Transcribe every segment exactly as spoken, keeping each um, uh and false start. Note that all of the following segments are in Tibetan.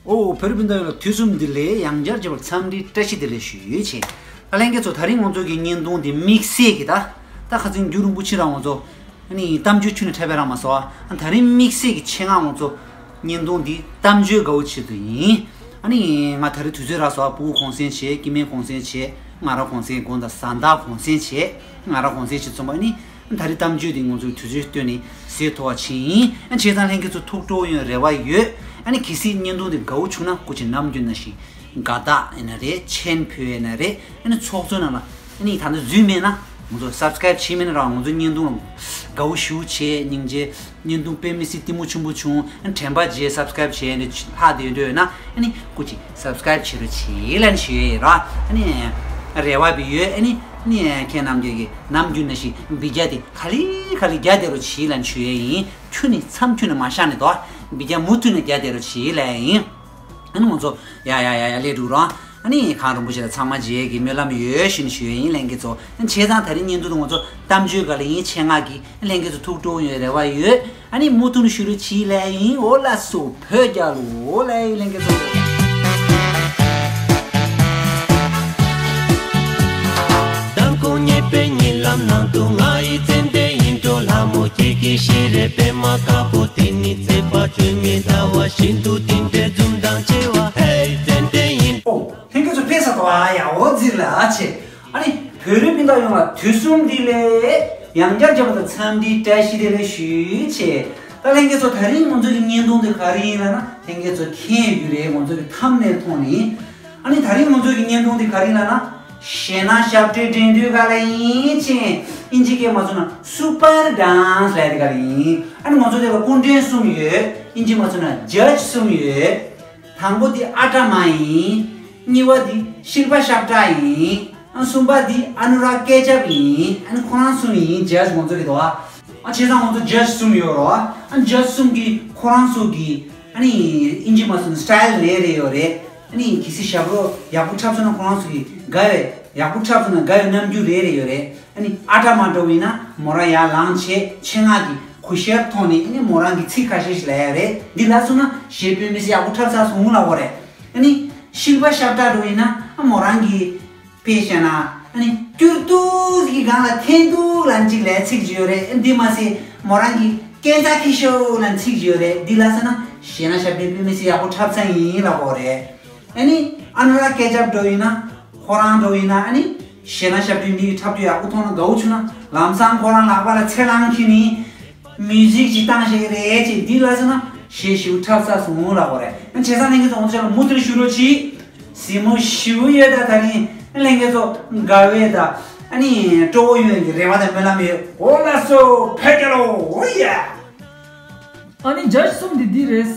ཨོ། བོད་རིགས་སྤུན་ཟླ་ཡོངས་ལ་དུས་གསུམ་བདེ་ལེགས། ཡང་བསྐྱར་མཇལ་བར་འཚམས་འདྲིའི་བཀྲ་ཤིས་བདེ་ལེགས་ཞུ་ཡོད་ཆེ། ད་ལྷན་རྒྱས་ཚོ། ད་རིང་ང་ཚོ་གི་བརྙན་ཐུང་འདི་དམིགས་བསལ་གྱི་ད་ད་ཁ་སང་རྒྱུན་རིང་པོ་ཕྱིན་ར་ང་ཚོ་ཨ་ནི་གཏམ་བརྗོད་ཁྱོན་ནས་འཁྲབ་པའི་ར་མ་སོ། ཨ་ད་རིང་དམིགས་བསལ་གྱི་ཆེད་མངགས་ང་ཚོ་བརྙན་ཐུང་འདི་གཏམ་བརྗོད་དགའ་བོ་ཆེད་དུ་ཡིན། ཨ་ནི་ང་ད་རིང་དུས་ཚོད་རག་སོང་། ཕྲུ་གུ་གུང་སེང་བྱས། སྐྱེ་དམན་གུང་སེང་བྱས། ང་རང་གུང་སེང་དགོང་དག་གཟའ་ཟླ་གུང་སེང་བྱས། ང་རང་གུང་སེང་བྱས་ཙམ་པ་ཨ་ནི། ད་རེས་གཏམ་བརྗོད་འདི་ང་ཚོས་དུས་ཚོད་བཏོན་ནས་ཟེར་ཐུབ་པ་བྱས་ཡིན། བྱས་ཙང་ལྷན་རྒྱས་ཚོ་ཐུགས་སྤྲོ་ཡོང་རེ་བ་ཡོད། ཨ་ནི་གལ་སྲིད་བརྙན་ཐུང་འདི་དགའ་བོ་བྱུང་ན་སྐུ་མཁྱེན་ནམ་རྒྱུན་ནང་བཞིན་དགའ་རྟགས་ཡིན་ན་རེད། མཆན་ཕུལ་ཡིན་ན་རེད། ཨ་ནི་ཚོགས་གཙོ་ནང་ལ་ཨ་ནི་ད་ལྟ་འཛུལ་མེད་ན་ང་ཚོ་སབ་སི་ཀ་རེབ་བྱས་མེད་ན་ར། ང་ཚོ་བརྙན་ཐུང་ལ་དགའ་བོ་ཞེ་པོ་བྱས། སྙིང་རྗེ། བརྙན་ཐུང་དཔེ་མི་སྲིད་གཏི་མུག་ཆེན་པོ་བྱུང་། དྲན་པ་བརྗེད། སབ་སི་ཀ་རེབ་བྱས་ནས་ལྷག་བསྡད་འདོད་ཡོད་ན་ཨ་ནི་སྐུ་མཁྱེན་སབ་སི་ཀ་རེབ་བྱེད་རོགས་བྱེད་ལབ་ཞུ་ཡས་ར། ཨ་ནི་རེ་བ་བི་ཡོད། ཨ་ནི་ཨ་ནི་ཁྱེད་རྣམས་ཀྱིས་ནམ་རྒྱུན་ནང་བཞིན་འབུལ་རྒྱག་དེ་ག་ལེ་ག་ལེ་རྒྱག་བསྡད་རོགས་བྱེད་ལབ་ཞུ་ཡས་ཡིན། ཁྱོན་ནས་མཚམས་ཁྱོན་ནས་མ་བཞག་ནས་དོ། འབུལ་རྒྱག་མུ་མཐུད་ནས་རྒྱག་བསྡད་རོགས་བྱེད་ལབ་ཡིན། ཨ་ནི་ང་ཚོ་ཡ་ཡ་ཡ་ཡ་ལས་འགྲོ་རོགས། ཨ་ནི་གངས་རིན་པོ་ཆེ་ལ་ཚང་མ་མཇལ་གྱི་སྨོན་ལམ་ཡོད་ཞུ་ནས་ཞུ་ཡས་ཡིན་ལྷན་རྒྱས་ཚོ། བྱས་ཙང་ད་རིང་བརྙན་ཐུང་དུ་ང་ཚོ་གཏམ་བརྗོད་ག་ལེ་ཡིན། ཆེད་མངགས་ཀྱི་ལྷན་རྒྱས་ཚོ་ཐུགས་སྤྲོ་ཡོང་རེ་བ་ཡོད། ཨ་ནི་མུ་མཐུད་ནས་བཞུགས་རོགས་བྱེད་ལབ་ཡིན། འོ་ལགས་སོ། བོད་རྒྱལ་ལོ། འོ་ལགས་ཡིན་ལྷན་རྒྱས་ཚོ། མདང་དགོང་ཉལ་བའི་གཉིད་ལམ་ནང་དུ་ང་ཡི་ཙན་དན་ཡིན་འགྲོ། ལྷ་མོ་ཁྱེད་ཀྱི་ཞལ་རས་པད་མ་དཀར་པོ་དེ་ནི་བརྩེ་བ་བཅོས་མའི་ཟླ་བ་བཞིན་དུ་བསྟིམ་པའི་འཛུམ་མདངས་ཆེ་བ། ཧེ་ཙན་དན་ཡིན། ཨོ། ལྷན་རྒྱས་ཚོ་ཕེབས་ས་དོ། ཨ་ཡ། འོ་ཟིག་ལ་ཨ་ཆེ། ཨ་ནི་བོད་རིགས་སྤུན་ཟླ་ཡོངས་ལ་དུས་གསུམ་བདེ་ལེགས། ཡང་བསྐྱར་མཇལ་བ་དང་འཚམས་འདྲིའི་བཀྲ་ཤིས་བདེ་ལེགས་ཞུ་ཆེད། ད་ལྷན་རྒྱས་ཚོ། ད་རིང་ང་ཚོ་གི་བརྙན་ཐུང་འདི་ག་རེ་ཡིན་ལབ་ན། ལྷན་རྒྱས་ཚོ་མཁྱེན་ཡོད་རེད། ང་ཚོ་གི་ཐམ་ནེལ་མཐོང་ནས། ཨ་ནི་ད་རིང་ང་ཚོ་གི་བརྙན་ཐུང་འདི་ག་རེ་ཡིན་ལབ་ན། གཞས་སྣ་ཞབས་བྲོའི་འགྲན་བསྡུར་ག་ལེ་ཡིན་ཆེ། ཨིན་ཇི་སྐད་མ་སོང་ན་སུ་པར་ཌན་སི་ལབ་དེ་ག་ལེ་ཡིན། ཨ་ནི་ང་ཚོ་དེ་ལ་སྐུ་མགྲོན་གསུམ་ཡོད། ཨིན་ཇི་མ་སོང་ན་ཇཇ་གསུམ་ཡོད། དང་པོ་དེ་ཨ་ཏྲ་མ་ཡིན། གཉིས་པ་དེ་ཤིལ་པ་ཤབ་ཏྲ་ཡིན། ཨ་གསུམ་པ་དེ་ཨ་ནུ་རག་ཀེ་ཅབ་ཡིན། ཨ་ནི་ཁོ་རང་གསུམ་ཡིན། ཇཇ་ང་ཚོ་གི་དོ། ཨ་བྱས་ཙང་ང་ཚོ་ཇཇ་གསུམ་ཡོད་རོ། ཨ་ཇཇ་གསུམ་གི་ཁོ་རང་ཚོ་གི་ཨ་ནི་ཨིན་ཇི་མ་སོང་ན་སི་ཊའིལ་རེ་རེ་ཡོད་རེད། ཨ་ནི་གལ་སྲིད་ཞབས་བྲོ་ཡག་པོ་འཁྲབ་སོང་ན་ཁོ་རང་ཚོ་གི་དགའ་བའི་ཡག་པོ་འཁྲབ་སོང་ན་དགའ་བའི་རྣམ་འགྱུར་རེ་རེ་ཡོད་རེད། ཨ་ནི་ཨ་ཏྲ་མ་འདྲ་བོ་ཡིན་ན་མོ་རང་ཡར་ལངས་བྱས་ཆེད་མངགས་ཀྱི་གུས་ཞབས་ཐོག་ནས་ཨ་ནི་མོ་རང་གི་ཚིག་ཁ་ཤས་ཤིག་ལབ་ཡ་རེད། འདི་ལབ་སོང་ན་གཞས་དཔེ་མི་སྲིད་ཡག་པོ་འཁྲབ་ཚར་སོང་ལབ་དགོས་རེད། ཨ་ནི་ཤིལ་པ་ཤབ་ཏྲ་འདྲ་བོ་ཡིན་ན་ཨ་མོ་རང་གི་དཔེ་བཤད་ན་ཨ་ནི་སྐྱུར་ཏུ་གི་སྒང་ལ་འཐེན་ཏུ་ལབ་ཅིག་ལབ་ཚིག་ཅིག་ཡོད་རེད། འདི་མ་ཟད་མོ་རང་གི་སྐད་ཆ་ཁི་ཤོ་ལབ་ཚིག་ཅིག་ཡོད་རེད། འདི་ལབ་སོང་ན་གཞས་སྣ་ཞབས་བྲོའི་དཔེ་མི་སྲིད་ཡག་པོ་འཁྲབ་ཚར་ཡིན་ལབ་དགོས་རེད། ཨ་ནི་ཨ་ནུ་རག་ཀེ་ཅབ་འདྲ་བོ་ཡིན་ན། ཁོ་རང་འདྲ་བོ་ཡིན་ན་ཨ་ནི་གཞས་སྣ་ཞབས་བྲོའི་མི་གི་འཁྲབ་སྟོན་ཡག་པོ་མཐོང་ན་དགའ་བོ་བྱུང་ན་ལམ་སང་ཁོ་རང་ལག་པ་ལ་ཚེ་ལང་ཁྱེར་ནི་མིའུ་ཟིག་ཅིག་བཏང་ཤེས་ཀྱི་རེད་ཅེས་འདི་ལབ་སོང་ན་གཞས་ཞིག་འཁྲབ་ས་སོང་ལབ་དགོས་རེད། ཨ་བྱས་ཙང་ལྷན་རྒྱས་ཚོ་ང་ཚོ་ལ་མུ་མཐུད་བཞུགས་རོགས་གྱིས། གཟིགས་མོ་ཞུ་ཡོད། ད་ད་རིང་ལྷན་རྒྱས་ཚོ་དགའ་བའི་ད་ཨ་ནི་སྤྲོ་བོ་ཡོད་ཀྱི་རེ་བ་དང་སྨོན་ལམ་ཡོད། འོ་ལགས་སོ། བོད་རྒྱལ་ལོ། འོ་ཡ། ཨ་ནི་ཇཇ་གསུམ་འདི་འདི་རེད།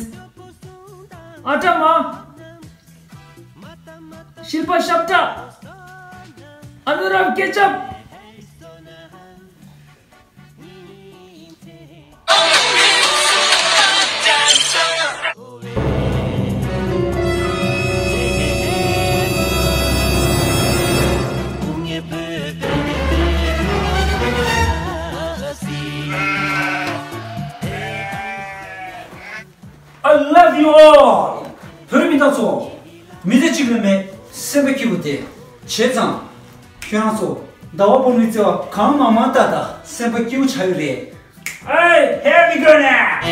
ཨ་ཏྲ་མ། ཤིལ་པ་ཤབ་ཏྲ། ཨ་ནུ་རག་ཀེ་ཅབ། I love you all. བོད་མི་དག་ཚོ། མི་ཚེ་གཅིག་ལས་མེད། སེམས་པ་སྐྱིད་པོ་བསྡད། བྱས་ཙང་ཁྱོད་རང་ཚོ་ཟླ་བ་ཕོ་མོའི་བརྩེ་བ་གང་མང་མང་ལྟ་དང་སེམས་པ་སྐྱིད་པོ་ཆགས་ཡོད་རེད། Hey, here we go now.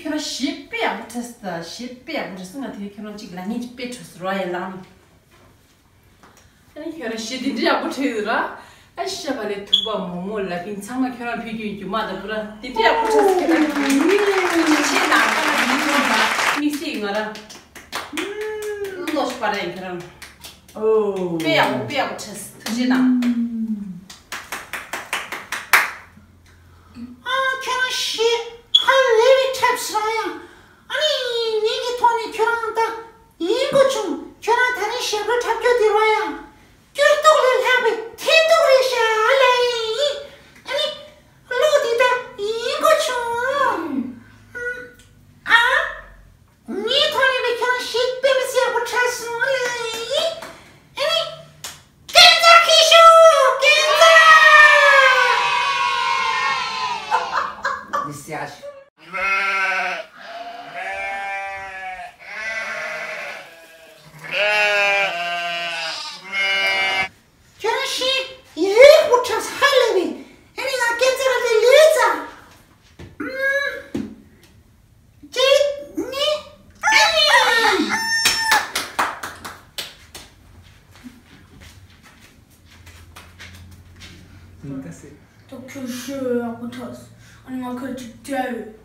ཁྱོད་རང་གཞས་དཔེ་ཡག་པོ་འཁྲབ་སོང་། གཞས་དཔེ་ཡག་པོ་འཁྲབ་སོང་། ང་དེ་ཁྱོད་རང་གཅིག་ལབ་མཁན་གཅིག་དཔེ་འཁྲབ་སོང་ར། ཡ་ལགས་ནི། ཨ་ནི་ཁྱོད་རང་གཞས་དེ་འདྲ་ཡག་པོ་འཁྲབ་ཡོད་ར། ཨ་ཤ་བ་ལས་དུ་བ་མོག་མོག་ལ་ཕིན་ཚང་མ་ཁྱོད་རང་ཕུལ་རྒྱུ་ཡིན། རྒྱུ་མ་དང་བུ་ར་དེ་འདྲ་ཡག་པོ་འཁྲབ་སོང་། ཁྱོད་རང་གི་ཡིན་ཆེ་ན་ཁྱོད་རང་གི་ཡིན་ན་དམིགས་བསལ་ང་ར་བློ་ཞིག་པ་ར་ཡིན། ཁྱོད་རང་ཨོ། དཔེ་ཡག་པོ་དཔེ་ཡག་པོ་འཁྲབ་སོང་། ཐུགས་རྗེ་གནང་། ཨ་ཁྱོད་རང་གཞས་ཧ་ལས་པའི་འཁྲབ་སོང་ཡ། ཨ་ནི་ངེད་ཀྱི་ཐོག་ནས་ཁྱོད་རང་ད་ཡིན་དགོས་བྱུང་། ཁྱོད་རང་ད་རིང་ཞབས་བྲོ་འཁྲབ་རྒྱུ་དེ་ར་ཡ། སྐྱུར་ཏོག་ལས་ལྷག་པའི་ཐན་ཏོག་རེད་ཤག་ཨ་ལེ། ཨ་ནི་བློ་འདི་ད་ཡིན་དགོས་བྱུང་། ཨ། ངའི་ཐོག་ནས་ཁྱོད་རང་གཞས་དཔེ་མི་སྲིད་ཡག་པོ་འཁྲབ་སོང་ལེ། ཨེ་ནི། སྐད་ཆ་ཁྱི་ཤོག་སྐད་ཆ། འདི་ཟེར་ཡག་ཞིག་ཁྱོད་རང་གཞས་ཡག་པོ་འཁྲབ་སོང་ཧ་ལས་པའི། ཨེ་ནི་ང་སྐད་ཆ་ར་དེ་ལས་ཙང་། ཨུམ། ཅི་ནི། ད་ཁྱོད་གཞས་ཡག་པོ་འཁྲབ་སོང་། ཨ་ནི་ང་ཁྱོད་ཅིག་དྲན་ཡོད།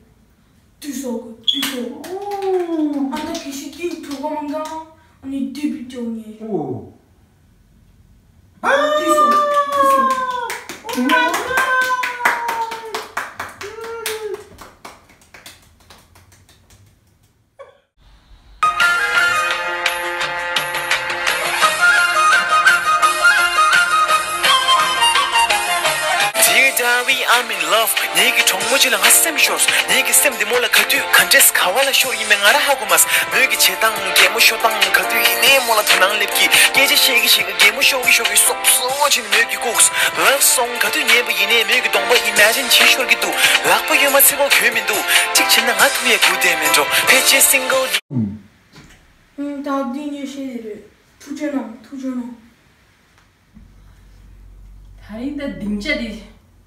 དུས་སོགས་ཀྱི་དུས་སོགས། ཨ་ད་གི་ཤི་དེའི་གྲོད་ཁོག་མང་གང་། ཨ་ནི་དེ་བི་ཅོ་ངེ། ཨོ། དུས་སོགས་དུས་སོགས། Dear diary, I'm in love. ངེད་ཀྱི་གྲོགས་མོ་ཅིག་ལ་ང་སེམས་ཤོར། ངེད་ཀྱི་སེམས་འདི་མོ་ལ་ག་དུས་ག་འདྲས་ག་བ་ལ་ཤོར་ཡིན་མིན་ང་ར་ཧ་གོ་མ་སོང་། མོས་ཀྱི་བྱེད་སྟངས་གད་མོ་ཤོར་སྟངས་ག་དུས་ཡིན་ནའི་མོ་ལ་དོ་སྣང་སླེབས་ཀྱི། སྐད་ཆ་བཤད་ཀྱི་བཤད་ཀྱི་གད་མོ་ཤོར་གྱི་ཤོར་གྱི་སོབ་སོབ་བྱས་ནས་མོས་ཀྱི་ལྐུགས། Love song ག་དུས་ཉན་པ་ཡིན་ནའི་མོས་ཀྱི་གདོང་པ་imagine བྱེད་ཤོར་གྱི་འདུག་ལག་པ་གཡོན་མ་ཚིག་ལོག་གྱོན་མི་འདུག་གཅིག་བྱས་ན་ང་ཐུག་ཡས་དགོས་བསྡད་མེད་འགྲོ། ཕལ་ཆེར་single ཡིན། ད་འདི་ངས་བཤད་དེ་རེད། ཐུགས་རྗེ་གནང་། ཐུགས་རྗེ་གནང་། ད་རིང་ད་སྡིངས་ཆ་དེ་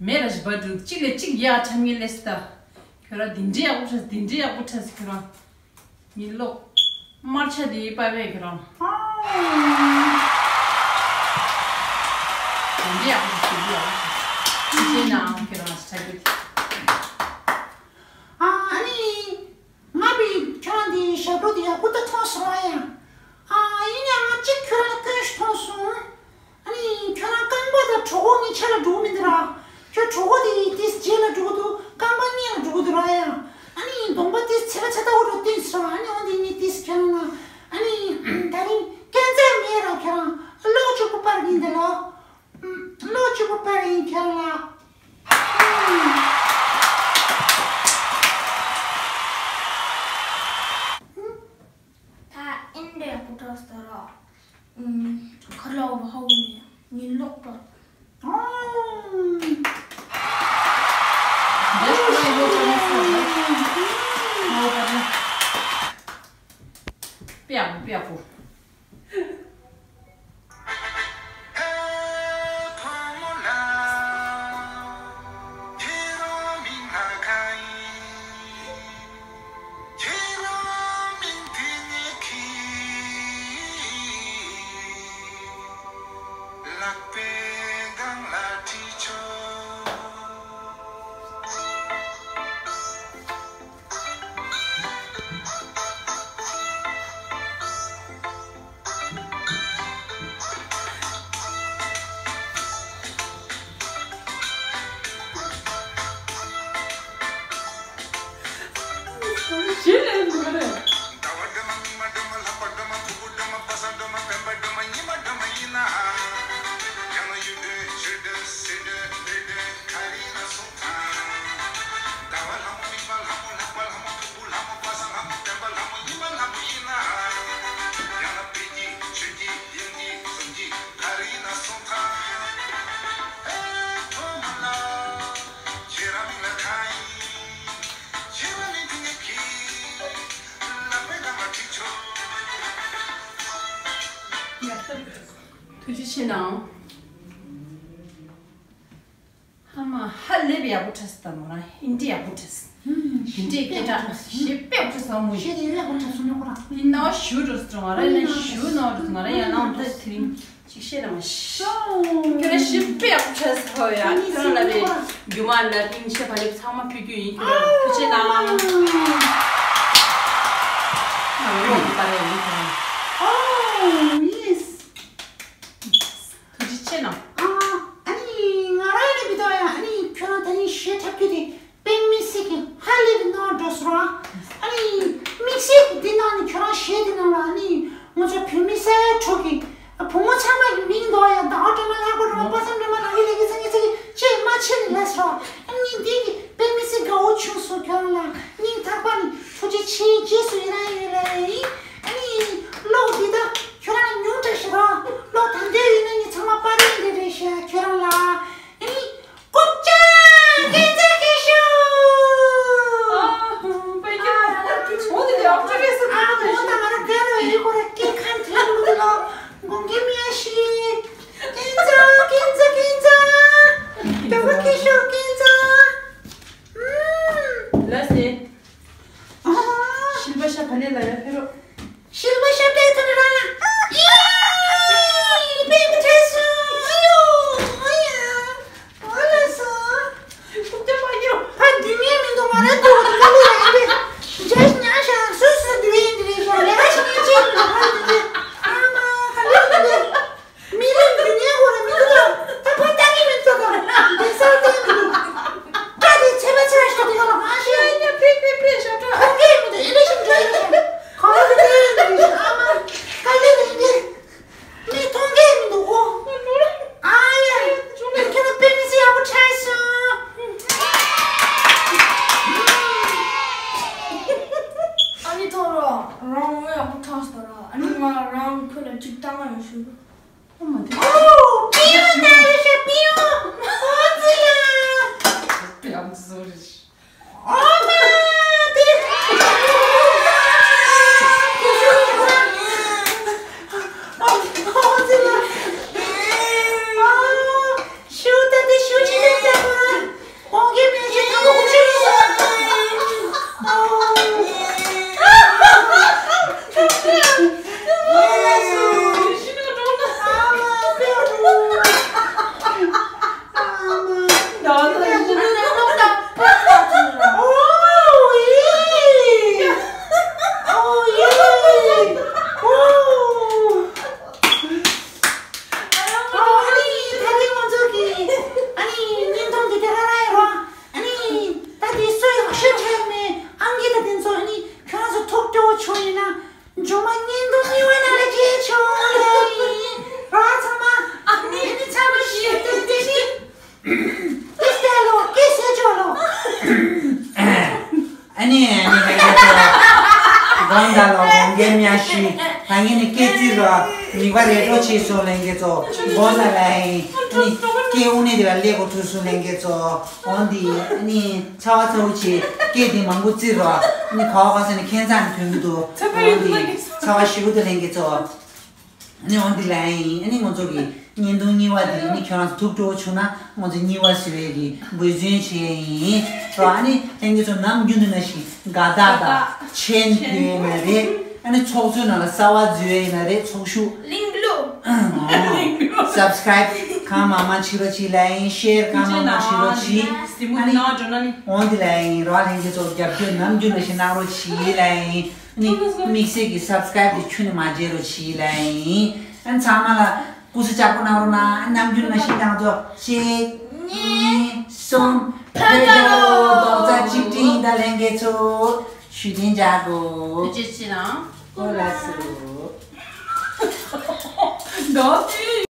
མེད་ལ་ཞིག་འབར་འགྲོ། གཅིག་ལས་གཅིག་ཡག་འཁྲབ་མཁན་སླེབས་སོང་ད། ཁྱོད་རང་དེ་འདྲའི་ཡག་པོ་འཁྲབ། དེ་འདྲའི་ཡག་པོ་འཁྲབ་སོང་། ཁྱོད་རང་མི་ལོག་དམར་ཆ་དེ་པ་བས་ཁྱོད་རང་། དེ་འདྲའི་ཡག་པོ་འཁྲབ། དེ་འདྲའི་ཡག་པོ་འཁྲབ། ཅི་བྱས་ནའང་ཁྱོད་རང་ཞིག་འཁྲབ་རྒྱུ་དེ། ཨ་ནི། ང་བི་ཁྱོད་རང་འདི་ཞབས་བྲོ་འདི་ཡག་པོ་ད་མཐོང་སོང་ཨ་ཡ། ཨ་ཡིན་ཡང་ང་གཅིག་ཁྱོད་རང་སྐྱོན་ཞིག་མཐོང་སོང་། ཨ་ནི་ཁྱོད་རང་རྐང་པ་དང་གྲོད་ཁོག་གཉིས་ཆ་ལ་འགྲོ་གི་མི་འདུག་ར། ཁྱོད་གྲོད་ཁོག་དེ་དེ་རྗེས་ལ་འགྲོ་གི་འདུག་རྐང་པ་སྔོན་ལ་འགྲོ་གི་འདུག་ར་ཡ། ཨ་ནི་གདོང་པ་དེ་ཚེ་ལ་ཚ་ལྟ་བུ་འགྲོ་བསྟན་སོང་། ཨ་ནི་འོ་འདི་ནི་དེ་ཁྱོད་རང་ལ་ཨ་ནི་ད་རིང་སྐྱོན་རྩ་མེད་ར། ཁྱོད་རང་ལོ་གཅིག་པུ་པར་ཡིན་འདི་ལོ། ལོ་གཅིག་པུ་པར་ཡིན་ཁྱོད་ལ། ད་ཨིན་འདྲ་ཡག་པོ་འཁྲབ་སོང་ར། ཁ་ལོ་བ་ཧོ་ནི་ཉིན་ལོག་པ། དཔེ་ཡག་པོ། ཐུགས་རྗེ་ཆེ་གནང་། ཧ་མ་ཧ་ལས་པའི་ཡག་པོ་འཁྲབ་སོང་། ད་མོ་རང་ཨིན་ཏི་ཡག་པོ་འཁྲབ་སོང་། དེ་འདྲས་སྐད་གྲགས་ཞེ་དཔེ་ཆེ་ས་མོ་ཞེ་དེ་ཡོད་ཁོ་ཐབས་སུ་ཉོ་ཁོ་ར། ཡིན་ནའོ་ཞུ་འགྲོ་སོང་ང་ར་ཡིན་ན་ཞུ་ནོ་འགྲོ་སོང་ང་ར་ཡང་ནང་ད་དེ་རིང་ཅིག་བཤད་ན་མ་ཤི། ཁྱོད་ར་ཞེ་དཔེ་ཆེ་ས་ཡ་ཁྱོད་ར་ལ་རེ་རྒྱུ་མ་ལ་ཏིང་ཤ་བ་ལེབ་ཚང་མ་ཕུལ་རྒྱུ་ཡིན། ཁྱོད་ར་ཐུགས་རྗེ་གནང་། ང་རོགས་ཀྱི་པར་ཡིན་ཁྱོད་ར། ཨོ་ཡེས། ཐུགས་རྗེ་ཆེ་གནང་། ཨ་ཨ་ནི་ང་རང་ཡིན་ན་བི་དོ་ཡ་ཨ་ནི་ཁྱོད་རང་ད་ནི་ཞེ་ཐབས་རྒྱུ་དེ། དཔེ་མི་སྲིད་ཀྱི་ཧ་ལས་པའི་ནང་འགྲོ་སོང་ར། ཨ་ནི་དམིགས་བསལ་གྱི་འདི་ནང་ནས་ཁྱོད་རང་གཞས་འདི་ནང་ལ་ཨ་ནི་ང་ཚོ་བོད་མི་ས་ཡ་དྲུག་གི་བུ་མོ་ཚང་མ་གི་མིང་འདོགས་ཡ་ཟླ་བ་སྒྲོལ་མ་ལྷག་པ་སྒྲོལ་མ་པ་སངས་སྒྲོལ་མ་ལགས་ཀྱི་ལས་ཀྱི་སང་ཉིན་ཚེ་གི་ཅེས་མ་ཆེ་ནས་ལས་སོ། ཨ་ནི་འདི་གི་དཔེ་མི་སྲིད་དགའ་བོ་བྱུང་སོང་ཁྱོད་རང་ལ་སྙིང་ཐག་པ་ནས་ཐུགས་རྗེ་ཆེ་རྗེས་སུ་ཡི་རང་ཡོད་ལ་ཡིན། ཨ་ནི་གློག་འདི་དག་ཁྱོད་རང་ཉུང་དྲགས་ཤིག་རོ། གློག་ད་འདོད་ཡོད་ན་ངས་ཚང་མ་པར་ཡིན་འདི་རེད་ཤག་ཁྱོད་རང་ལ། ཨ་ནི། ཀོབ་ཅག་སྐྱིད་མཛོད་སྐྱིད་ཤོད། ཨ་ཧུ། པའི་ཀྱི་ཨ་ཧུ། ཨ་ཧུ། ད་ང་རང་དགའ་རོགས་ཡིན་ཁོ་ར་སྐྱེ་ཁམས་ཐོན་འདུག་ལོ། དགོངས་འགལ་མེད་ཞིག་སྐྱིད་མཛོད་སྐྱིད་མཛོད་སྐྱིད་མཛོད། དགའ་པོ་སྐྱིད་ཤོད་སྐྱིད་མཛོད། ཨུམ། ལགས་སེ། ཨ། ཤིལ་པ་ཤ་བ་ལེ་ལ་ཡ་ཕེ་རོ། ཤིལ་པ་ཤ་བྲེ་ཐོན་ར། ཨི། པེ་མི་ཐེ་སུ། ཨི་ཡོ། ཨ་ཡ། ཨ་ལ་སོ། ཐུག་ཏེ་མ་ཡོ། ཕ་དུས་མེད་མི་འདུག་ང་ར་དུ་བ་དུ་བ་ལེ་ར་ཡིན་ཏེ། ཇ་ཞིག་ཉར་ཤག་སུ་སུ་དུ་ཡིན་དེ་རེད་ཤག་ལེ་ར་ཞིག་ཉར་ཅེས་མི་འདུག་ཕ་དུ་ཏེ། ཨ་མ་ཁ་ལེ་དུ་ཏེ། མི་ལ་མི་ཉན་གོ་ར་མི་འདུག་ད། ད་ཕ་ལྟ་གི་མི་འདུག་ད། དེ་སར་ལྟ་གི་མི་འདུག་སྐྲ་དེ་ཚད་པ་ཚད་ཞིག་དེ་ག་ལ་མ་ཤེས། ཨ་ཡ་ཕེ་ཕེ་ཕེ་ཤ་སྐྲ། ཁོང་གིས་མི་འདུག་ཨེ་ལེ་ཤིང་འགྲོ་ཡིན་ཤག་གང་ལ་དེ་མི་འདུག་ཨ་མ་དཀའ་ལས་རེད་འདི། མི་མཐོང་གི་མི་འདུག་གོ་ཨ་ཡ། ཁྱོད་ཁྱོད་ལ་དཔེ་མི་སྲིད་ཡག་པོ་འཁྲབ་སོང་། ཨ་ནི་ཐོ་རོ་རང་ངོ་ཡག་པོ་འཁྲབ་སོང་ར། ཨ་ནི་ང་རང་ཁྱོད་ལ་ཅིག་བཏང་ཡོང་ཞུ། ཨོ་མ་དེ། ཨོ། པིའུ་ད་རེ་ཤ་པིའུ། ཨོ་ཙི་ལ། པིའུ་ཙི་ཟོ་རེ་ཤ། ཨོ་མ་དེ། ཨོ་ཙི་ལ། ཨོ། ཤུ་ད་དེ་ཤུ་ཅི་དེ་ད་གོ་ར། ཁོང་གིས་མེ་ལྕེ་དང་པོ་ཁུ་ཤུ་ཡིན་ཟེར། ཨ་ནི་ད་རེས་ང་ཚོ་གི་ཨ་ནི་བརྙན་ཐུང་འདི་ག་རང་ཡིན་རོགས། ཨ་ནི་ད་དེ་སུ་ཡག་ཤོས་འཁྲབ་མེད། ཨང་ཀི་ད་དེ་ཚོ་ཨ་ནི་ཁྱོད་རང་ཚོ་ཐུགས་སྤྲོ་བོ་བྱུང་ཡིན་ན་མཇུག་མ་བརྙན་ཐུང་གཉིས་པ་ནང་ལ་མཇལ་ཆོག་ལེ་ཡིན་རོགས་ཚང་མ། ཨ་ནི་ཨ་ནི་ཚང་མ་ཞེ་ཏོག་ཙམ་ཞིག་ཀེ་སྟེ་ལོ་ཀེ་སེ་ཅོ་ལོ། ཨ་ནི་ཨ་ནི་ལྷན་རྒྱས་ཚོ། དགོངས་དག་ལོ་དགོངས་འགལ་མེད་ཞུ། ད་ངས་ནི་སྐད་ཅིག་རོ། མིག་པ་རེ་སྤྲོ་ཆེ་སོང་ལྷན་རྒྱས་ཚོ། དགོངས་དག་ལ་ཡིན། ཨ་ནི་སྐད་དབུ་ནས་དེ་བ་ལེགས་པོ་ཐུག་སོང་ལྷན་རྒྱས་ཚོ། འོན་ཏེ་ཨ་ནི་ཚ་བ་ཚ་བོ་ཆེ་སྐད་དེ་མང་པོ་བརྩི་རོ། ཨ་ནི་ག་བ་ག་ས་ནས་ཁྱད་མཚར་ནས་ཐོན་གི་འདུག་འོན་ཏེ་ཚ་བ་ཞེ་པོ་འདུག་ལྷན་རྒྱས་ཚོ། ཨ་ནི་འོན་ཏེ་ལན་ཡིན། ཨ་ནི་ང་ཚོ་གི་བརྙན་ཐུང་གཉིས་པ་དེ་ཨ་ནི་ཁྱོད་རང་ཚོ་ཐུགས་སྤྲོ་བྱུང་ན་ང་ཚོ་གཉིས་པ་ཟེར་བའི་གི་འབད་བརྩོན་བྱེད་ཡིན། རོ། ཨ་ནི་ལྷན་རྒྱས་ཚོ་ནམ་རྒྱུན་དུ་ནང་བཞིན་དགའ་རྟགས་དང་མཆན་ཕུལ་ཡིན་ན་རེད། ཨ་ནི་ཚོགས་གཙོའི་ནང་ལ་གསར་པ་འཛུལ་ཡིན་ན་རེད། ཚོགས་ཞུགས། ལིང་ལུ། སབ་སི་ཀ་རའིབ་གང་མང་མང་བྱེད་རོགས་བྱེད་ལ་ཡིན། ཤེར་གང་མང་མང་བྱེད་རོགས་བྱེད། ཨ་ནི་འོན་ཏེ་ལ་ཡིན། རོ། ལྷན་རྒྱས་ཚོ་རྒྱབ་སྐྱོར་ནམ་རྒྱུན་ནང་བཞིན་གནང་རོགས་བྱེད་ལ་ཡིན། ཨ་ནི་དམིགས་བསལ་གྱི་སབ་སི་ཀ་རའིབ་དེ་ཁྱོན་ནས་མ་བརྗེད་རོགས་བྱེད་ལ་ཡིན། ཨ་ནི་ཚང་མ་ལ་སྐུ་གཟུགས་ལྕགས་པོ་གནང་རོགས་གནང་། ཨ་ནི་ནམ་རྒྱུན་ནང་བཞིན་ང་ཚོ་གཅིག་གཉིས་གསུམ། བོད་རྒྱལ་ལོ། རྡོག་རྩ་གཅིག་སྒྲིལ་ཡིན་ད་ལྷན་རྒྱས་ཚོ། ཞུ་རྟེན་འཇགས་དགོས། ཐུགས་རྗེ་ཆེ་གནང་། ཨོ་ལགས་སོ། རྡོག་རྩ།